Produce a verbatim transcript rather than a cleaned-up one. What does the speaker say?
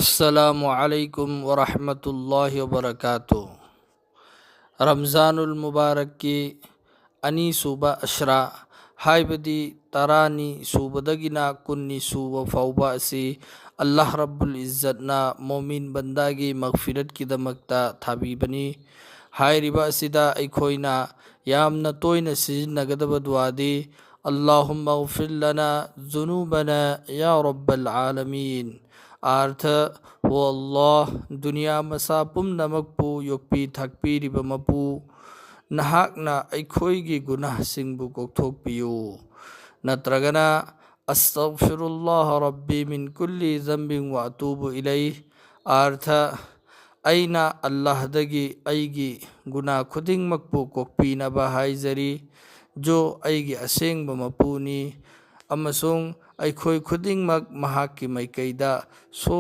ꯑꯁꯁꯂꯥꯃꯨ ꯑꯂꯥꯏꯀꯨꯝ ꯋꯔꯍꯃꯇꯨꯜꯂꯥꯍꯤ ꯋꯕꯔꯀꯥꯇꯨ꯫ ꯔꯝꯖꯥꯅꯨꯜ ꯃꯨꯕꯥꯔꯛꯀꯤ ꯑꯅꯤꯁꯨꯕ ꯑꯁ꯭ꯔꯥ, ꯍꯥꯏꯕꯗꯤ ꯇꯔꯥꯅꯤ ꯁꯨꯕꯗꯒꯤꯅ ꯀꯨꯟꯅꯤ ꯁꯨꯕ ꯐꯥꯎꯕ ꯑꯁꯤ ꯑꯜꯂꯥꯍ ꯔꯕꯨꯜ ꯏꯖꯠꯅ ꯃꯣꯃꯤꯟ ꯕꯟꯗꯥꯒꯤ ꯃꯒꯐꯤꯔꯠꯀꯤꯗꯃꯛꯇ ꯊꯥꯕꯤꯕꯅꯤ꯫ ꯍꯥꯏꯔꯤꯕ ꯑꯁꯤꯗ ꯑꯩꯈꯣꯏꯅ ꯌꯥꯝꯅ ꯇꯣꯏꯅ ꯁꯤꯖꯤꯟꯅꯒꯗꯕ ꯗꯨꯋꯥꯗꯤ, "ꯑꯜꯂꯥꯍꯨꯝꯃ ꯒꯐꯤꯔ ꯂꯅꯥ ꯖꯨꯅꯨꯕꯅꯥ ꯌꯥ ꯔꯕ꯭ꯕꯜ ꯑꯥꯂꯃꯤꯟ"꯫ ꯑꯥꯔꯊ: "ꯍꯣ ꯑꯜꯂꯥꯍ, ꯗꯨꯅꯤꯌꯥ ꯃꯁꯥ ꯄꯨꯝꯅꯃꯛꯄꯨ ꯌꯣꯛꯄꯤ ꯊꯥꯛꯄꯤꯔꯤꯕ ꯃꯄꯨ, ꯅꯍꯥꯛꯅ ꯑꯩꯈꯣꯏꯒꯤ ꯒꯨꯅꯥꯍꯁꯤꯡꯕꯨ ꯀꯣꯛꯊꯣꯛꯄꯤꯌꯨ"꯫ ꯅꯠꯇ꯭ꯔꯒꯅ, "ꯑꯁꯇꯒꯐꯤꯔꯨꯜꯂꯥꯍ ꯔꯕ꯭ꯕꯤ ꯃꯤꯟ ꯀꯨꯜꯂꯤ ꯖꯝꯕꯤꯟ ꯋ ꯑꯇꯨꯕꯨ ꯏꯂꯩꯍ"꯫ ꯑꯥꯔꯊ: "ꯑꯩꯅ ꯑꯜꯂꯥꯍꯗꯒꯤ ꯑꯩꯒꯤ ꯒꯨꯅꯥ ꯈꯨꯗꯤꯡꯃꯛꯄꯨ ꯀꯣꯛꯄꯤꯅꯕ ꯍꯥꯏꯖꯔꯤ꯫ ꯖꯣ ꯑꯩꯒꯤ ꯑꯁꯦꯡꯕ ꯃꯄꯨꯅꯤ ꯑꯃꯁꯨꯡ ꯑꯩꯈꯣꯏ ꯈꯨꯗꯤꯡꯃꯛ ꯃꯍꯥꯛꯀꯤ ꯃꯥꯏꯀꯩꯗ ꯁꯣ-,